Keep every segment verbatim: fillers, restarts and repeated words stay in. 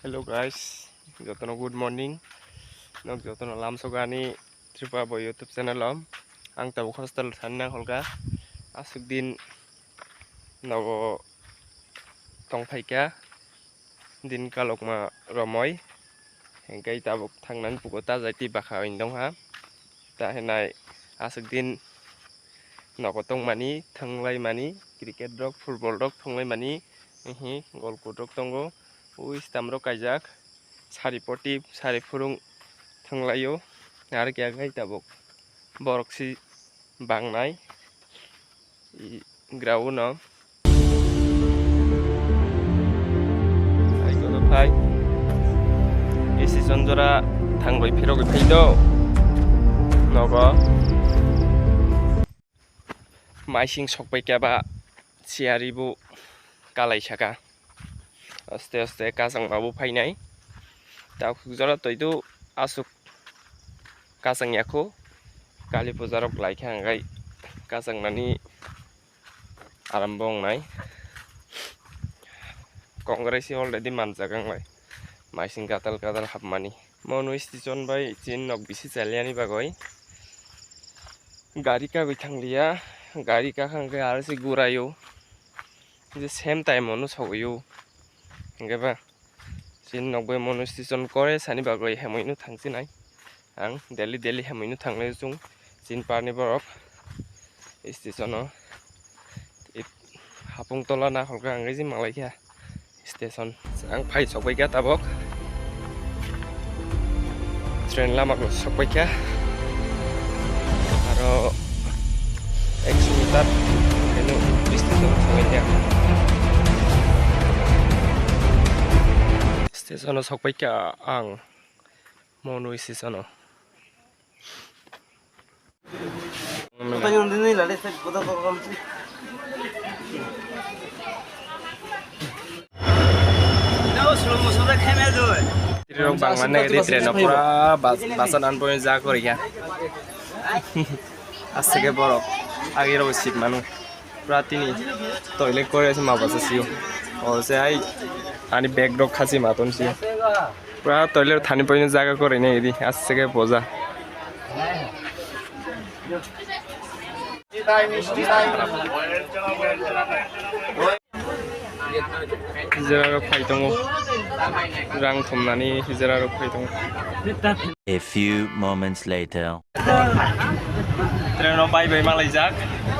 Hello guys, jotono good morning. Nok jotono lamsogo ani Tripura Boy YouTube channel o. Ang tabuk hostel thani nang holka. Aswk din nogo tongphaikha. Din kalokma romoi. Hengkai tabuk thangnani pugo ta jai twi bwkha wng dongha. Ta hinai aswk din nogo tongmani, thanglaimani, cricket rok, football rok thanglaimani, hihi golkut rok tongo. Ui stamp rok kaijak, sari poti, sari phurung thanglaio. Aro khe tabuk borok si bangnai. I ground no. Ai kono phai. Isi sonjora thangloi phirogwi phaido. Nogo. Maising sokpai khe ba siyari bo kalai saka. Aste aste kasangma bo phainai. Takhuk jora toidu aswk kasang yakho. Kali puja rok lai khe hwnkhai kasangnani arambo wngnai. Congress already manjak wnglai. Maising gatal gatal hapmani. Monu station bai chin nok bisi chaliyani bagwi gari kagwi thangliya. Gari kakha hwnkhe aro se guraio. Je same time ono sogwio. Hwnkhe ba Chini nokbai monu station kore sani bagwi hemui no thangsinai. Ang daily daily hemui no thanglai chwng chini parni borok station o. Hapung tola na holka ang reji malai kha station. Ang phai sokbai kha tabok. Train lama ko sokbai kha. Aro ekso meter eno station sokbai kha. Station o sokpai kha ang, Monu station o. Rok bangma nai di train o pura bas-, basan an point ja kori ya. Aswk khe borok agi rok sip manu. Pura tini toilet kore se ma basa sio. O se ai ani bag rok khasi ma ton sio. Pura toilet thani poino jaga kore ne di aswk khe boja. Hijra rok phai tongo. Rang thumnani hijra rok phai tongo. A few moments later. Train o bai bai malaijak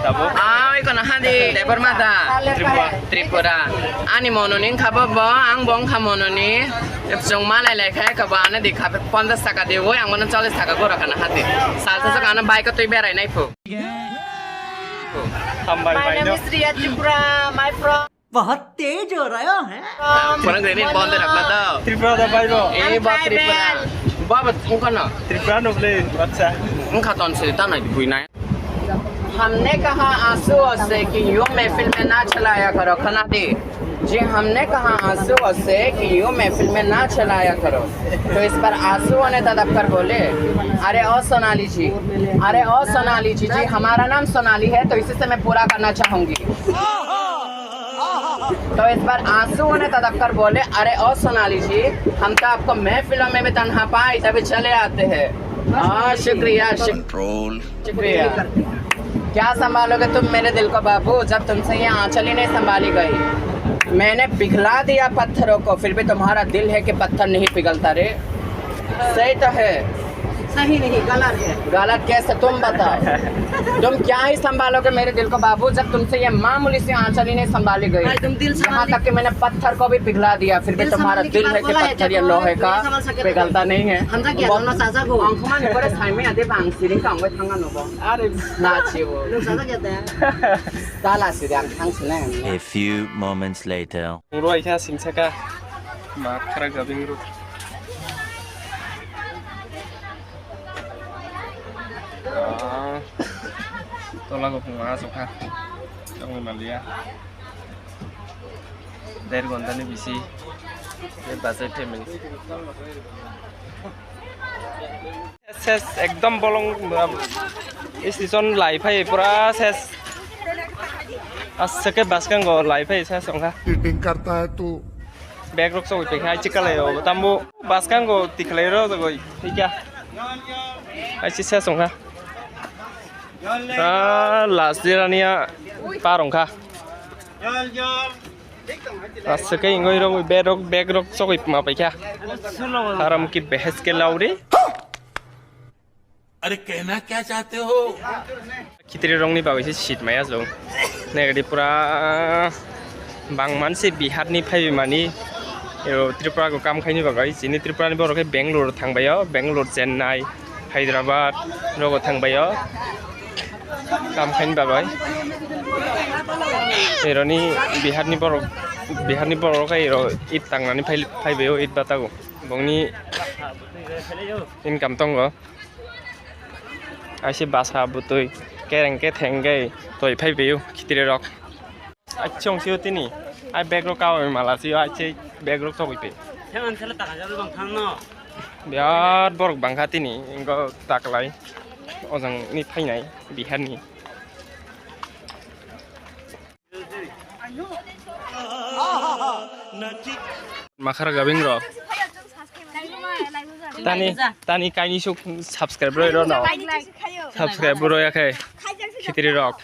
tabuk. Ai kono hadi Debbarma da. Tripura. Tripura. Ani Mononi wngkha bo, bo ang bo wngkha Mononi. Chwng malai lai kha, eko bo ano di kha ponchash taka di, oi ang bono chollish taka gora kana hadi. Salsa sa kana bike o twi berai nai phu. Hambai. My name is Riya Tripura, my from बहुत तेज हो रहा है। Purang gini bond rakna to. Tripura da bai bo. Eh, ba Tripura. Ba, ba, wngkha no. Tripura no ble, bacha. Wngkha ton se ta nai bui nai. हमने कहा आंसुओं से कि यूं महफिल में ना चलाया करो, खाना दे। जी, हमने कहा आंसुओं से कि यूं महफिल में ना चलाया करो। तो इस पर आंसुओं ने तड़प कर बोले, अरे ओ सोनाली जी, अरे ओ सोनाली जी, जी, हमारा नाम सोनाली है, तो इसी से मैं पूरा करना चाहूंगी। तो इस पर आंसुओं ने तड़प कर बोले, अरे ओ सोनाली जी, हम तो आपको महफिलों में भी तन्हा पाए तभी चले आते हैं। हाँ, शुक्रिया, शुक्रिया। Control. शुक्रिया। क्या संभालोगे तुम मेरे दिल को बाबू, जब तुमसे ये आंचल ही नहीं संभाली गई। मैंने पिघला दिया पत्थरों को, फिर भी तुम्हारा दिल है कि पत्थर नहीं पिघलता रे। सही तो है। सही नहीं, गलत है। गलत कैसे, तुम बताओ। तुम क्या ही संभालोगे मेरे दिल को बाबू, जब तुमसे ये मामूली सी आंचल ही नहीं संभाली गई। भाई, तुम दिल संभाल यहाँ तक कि मैंने पत्थर को भी पिघला दिया, फिर भी दिल तुम्हारा संभालने की दिल बात है कि बोला है पत्थर क्या या तुम? लोहे का दिल संभाल सके पिघलता तुम? नहीं है। हम क्या वो जानना चाहता हूँ? Ang khuman ni pore saimaya de bang siring kang bai thanga no bo. Are na chiwo. Nung sana kya taya? Tala siri ang thang sina. A few moments later. Roi kha sing saka. Ma khara gabing ru. Ah. Tola go phung ma sokha. Tong ma liya. Der ghonta ni bisi. Ye bachai family. Ses, ses, ekdom bolong, um, station lai phai pura ses. Aswk khe bwskango lai phai ses wngkha. Cheating karta hai tu. Bag rok chogwi paikha, ai chikalaio, tambo baskango tikhlairo jagoi, thikya. Ai chisa songkha. Ta last year ania parongkha. Aswk khe ingoi rok bag rok, bag rok chogwi ma paikha. Haram ki behes ke lauri. अरे कहना क्या चाहते हो? Khitri rokni bagwi se seat maya jong. Negadi pura bangman se Bihar ni phaibi mani. Ero Tripura go kam khaini bagwi. Chini Tripura ni borok khe Bangalore thangbaio, Bangalore, Chennai, Hyderabad rogo thangbaio. Kam khaini bagwi. Eroni Bihar ni borok, Bihar ni borok khe ero it tangnani phai, phaibaio it batago. Bongni income tongo. Aise basa butui kereng ketheng khe toi phai pio khitri rok. Achong sio tini. Ai bag rok kawi mala sio aise bag rok chogwi pe. Birat borok bangkha tini ingo taklai ojang ni phainai Bihar ni. Makhar gabing ro. Tani, tani kaini suk subscribe roi ro no. Subscribe roi ya khe. Khitri rok.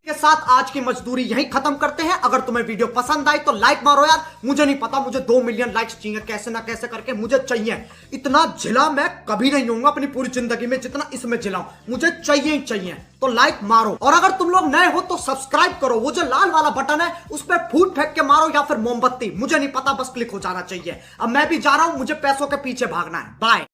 के साथ आज की मजदूरी यहीं खत्म करते हैं। अगर तुम्हें वीडियो पसंद आई तो लाइक मारो यार, मुझे नहीं पता, मुझे दो मिलियन लाइक्स चाहिए, कैसे ना कैसे करके मुझे चाहिए। इतना झिला मैं कभी नहीं होऊंगा अपनी पूरी जिंदगी में जितना इसमें झिला हूं, मुझे चाहिए ही चाहिए। तो लाइक मारो, और अगर तुम लोग नए हो तो सब्सक्राइब करो। वो जो लाल वाला बटन है उस पर फूट फेंक के मारो या फिर मोमबत्ती, मुझे नहीं पता, बस क्लिक हो जाना चाहिए। अब मैं भी जा रहा हूं, मुझे पैसों के पीछे भागना है। बाय।